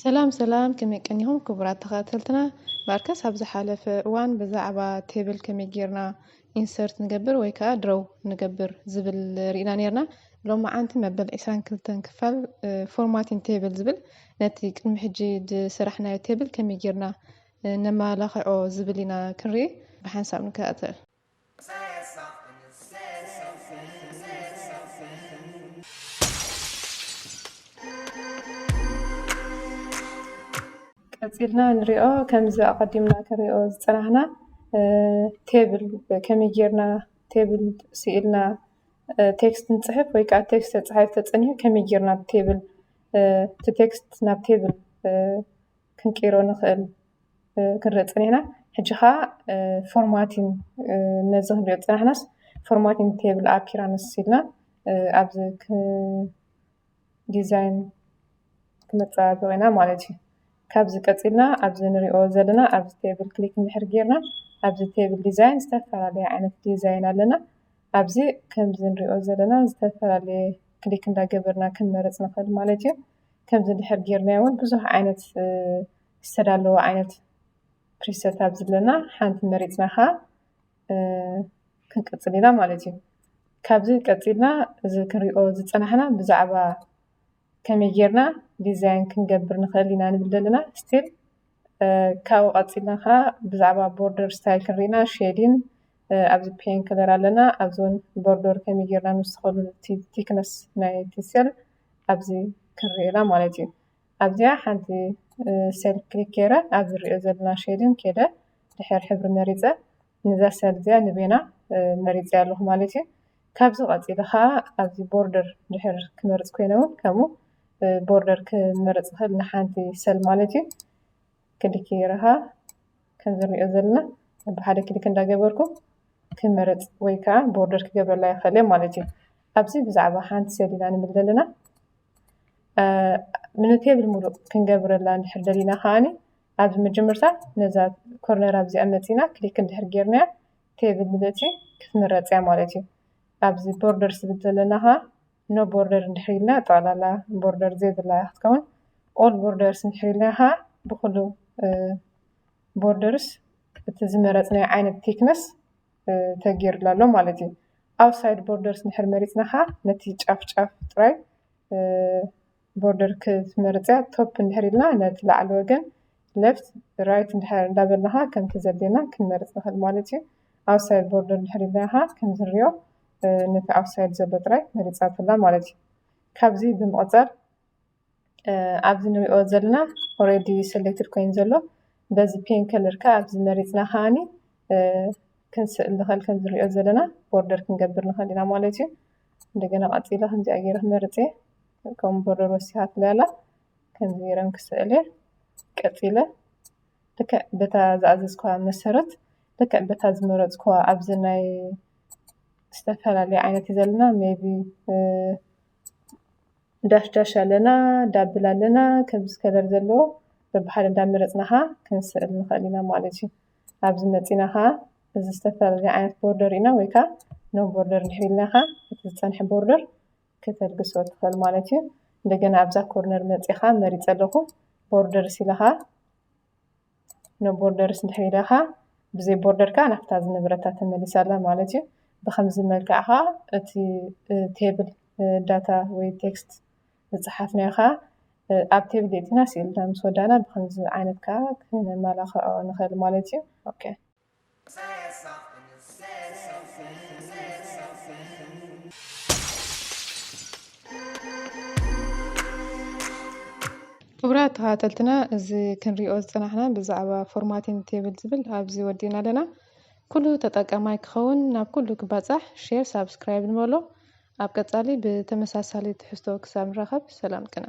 ሰላም ሰላም፣ ከመይ ቀኒኹም ክቡራት ተኸታተልትና? ባርከስ ኣብ ዝሓለፈ እዋን ብዛዕባ ቴብል ከመይ ጌርና ኢንሰርት ንገብር ወይ ከዓ ድሮው ንገብር ዝብል ርኢና ኔርና። ሎማዓንቲ መበል ዕስራን ክልተን ክፋል ፎርማቲን ቴብል ዝብል ነቲ ቅድሚ ሕጂ ዝሰራሕናዮ ቴብል ከመይ ጌርና ነማላኽዖ ዝብል ኢና ክንርኢ። ብሓንሳብ ንከታተል። ቀፂልና ንሪኦ ከምዚ ኣቐዲምና ክንሪኦ ዝፀናሕና ቴብል ከመይ ጌርና ቴብል ስኢልና ቴክስት ንፅሕፍ ወይ ከዓ ቴክስት ተፃሒፍ ተፀኒሑ ከመይ ጌርና ቴብል እቲ ቴክስት ናብ ቴብል ክንቅይሮ ንኽእል ክንርኢ ፀኒሕና። ሕጂ ከዓ ፎርማቲን ነዚ ክንሪኦ ዝፀናሕናስ ፎርማቲን ቴብል ኣፒራንስ ኢልና ኣብዚ ዲዛይን ክነፀባብቕ ኢና ማለት እዩ። ካብዚ ቀፂልና ኣብዚ ንሪኦ ዘለና ኣብዚ ቴብል ክሊክ እንድሕር ጌርና ኣብዚ ቴብል ዲዛይን ዝተፈላለየ ዓይነት ዲዛይን ኣለና። ኣብዚ ከምዚ ንሪኦ ዘለና ዝተፈላለየ ክሊክ እንዳገበርና ክንመርፅ ንኽእል ማለት እዩ። ከምዚ እንድሕር ጌርናዮ እውን ብዙሕ ዓይነት ዝተዳለወ ዓይነት ፕሪሰት ኣብዚ ኣለና። ሓንቲ መሪፅና ከዓ ክንቅፅል ኢና ማለት እዩ። ካብዚ ቀፂልና እዚ ክንሪኦ ዝፀናሕና ብዛዕባ ከመይ ጌርና ዲዛይን ክንገብር ንኽእል ኢና ንብል ዘለና። ስቲል ካብኡ ቀፂልና ከዓ ብዛዕባ ቦርደር ስታይል ክንርኢና ሼዲን ኣብዚ ፔን ከለር ኣለና። ኣብዚ እውን ቦርደር ከመይ ጌርና ንውስኸሉ ቲክነስ ናይ ቲሰል ኣብዚ ክንርኢና ማለት እዩ። ኣብዚኣ ሓንቲ ሴል ክሊክ ገይረ ኣብዚ ንሪኦ ዘለና ሼድን ከይደ ድሕር ሕብሪ መሪፀ ንዛ ሰል እዚኣ ንቤና መሪፀ ኣለኹ ማለት እዩ። ካብዚ ቀፂሉ ከዓ ኣብዚ ቦርደር ድሕር ክመርፅ ኮይነ እውን ከምኡ ቦርደር ክመርፅ ክእል ንሓንቲ ሰል ማለት እዩ። ክሊክ ገይረ ከዓ ከምዚ ንሪኦ ዘለና ብሓደ ክሊክ እንዳገበርኩ ክመርፅ ወይ ከዓ ቦርደር ክገብረላ ይኽእል እየ ማለት እዩ። ኣብዚ ብዛዕባ ሓንቲ ሰል ኢና ንምል ዘለና። ንቴብል ሙሉእ ክንገብረላ እንድሕር ደሊና ከዓኒ ኣብዚ መጀመርታ ነዛ ኮርነር ኣብዚኣ መፂና ክሊክ እንድሕር ጌርናያ ቴብል ምልእቲ ክትምረፅ እያ ማለት እዩ። ኣብዚ ቦርደር ዝብል ዘለና ከዓ ኖ ቦርደር እንድሕር ኢልና ጠቕላላ ቦርደር ዘይብላ ክትከውን ኦል ቦርደርስ እንድሕር ኢልና ከዓ ብኩሉ ቦርደርስ እቲ ዝመረፅናዮ ዓይነት ቴክነስ ተገይሩላ ኣሎ ማለት እዩ። ኣውትሳይድ ቦርደርስ እንድሕር መሪፅና ከዓ ነቲ ጫፍ ጫፍ ጥራይ ቦርደር ክትመርፅያ ቶፕ እንድሕር ኢልና ነቲ ላዕሊ ወገን ሌፍት ራይት እንድሕር እንዳበልናኻ ከምቲ ዘድልየና ክንመርፅ ንኽእል ማለት እዩ። ኣውትሳይድ ቦርደር እንድሕር ኢልና ከዓ ከምዚ ንሪኦ ነቲ ኣውትሳይድ ዘሎ ጥራይ መሪፃትላ ማለት እዩ። ካብዚ ብምቕፃል ኣብዚ ንሪኦ ዘለና ኦሬዲ ሰሌክትድ ኮይኑ ዘሎ በዚ ፔን ከለር ከዓ ኣብዚ መሪፅና ከዓኒ ክንስእል ንኽእል ከም ዝሪኦ ዘለና ቦርደር ክንገብር ንኽእል ኢና ማለት እዩ። እንደገና ቀፂለ ከምዚኣ ገይረ ክመርፅ እየ። ከም ቦርደር ወሲኻትለይ ኣላ ከምዚ ገይረ ክስእል እየ። ቀፂለ ልክዕ በታ ዝኣዘዝኳ መሰረት ልክዕ በታ ዝመረፅኳ ኣብዚ ናይ ዝተፈላለየ ዓይነት እዩ ዘለና ሜቢ ዳሽ ዳሽ ኣለና ዳብል ኣለና ከምዚ ከለር ዘለዎ በብሓደ እንዳመረፅና ከዓ ክንስእል ንኽእል ኢና ማለት እዩ። ኣብዚ መፂና ከዓ እዚ ዝተፈላለየ ዓይነት ቦርደር ኢና ወይ ከዓ ኖ ቦርደር እንድሕር ኢልና ከዓ እቲ ዝፀንሐ ቦርደር ከተልግሶ ትኽእል ማለት እዩ። እንደገና ኣብዛ ኮርነር መፂኻ መሪፀ ኣለኹ ቦርደርስ ኢለ ከዓ ኖ ቦርደርስ እንድሕር ኢለ ከዓ ብዘይ ቦርደር ከዓ ናብታ ዝነበረታ ተመሊሳ ኣላ ማለት እዩ። ብከምዚ መልክዕ ከዓ እቲ ቴብል ዳታ ወይ ቴክስት ዝፀሓፍናዮ ከዓ ኣብ ቴብል የእቲና ስኢልና ምስ ወዳእና ብከምዚ ዓይነት ከዓ ክነመላኽዖ ንኽእል ማለት እዩ። ኦኬ። ክቡራት ተኸታተልትና፣ እዚ ክንሪኦ ዝጸናሕና ብዛዕባ ፎርማቲንግ ቴብል ዝብል ኣብዚ ወዲእና ኣለና። ኩሉ ተጠቃማይ ክኸውን ናብ ኩሉ ክባጻሕ ሼር፣ ሳብስክራይብ ንበሎ። ኣብ ቀጻሊ ብተመሳሳሊ ትሕዝቶ ክሳብ ንራኸብ ሰላም ቅነ።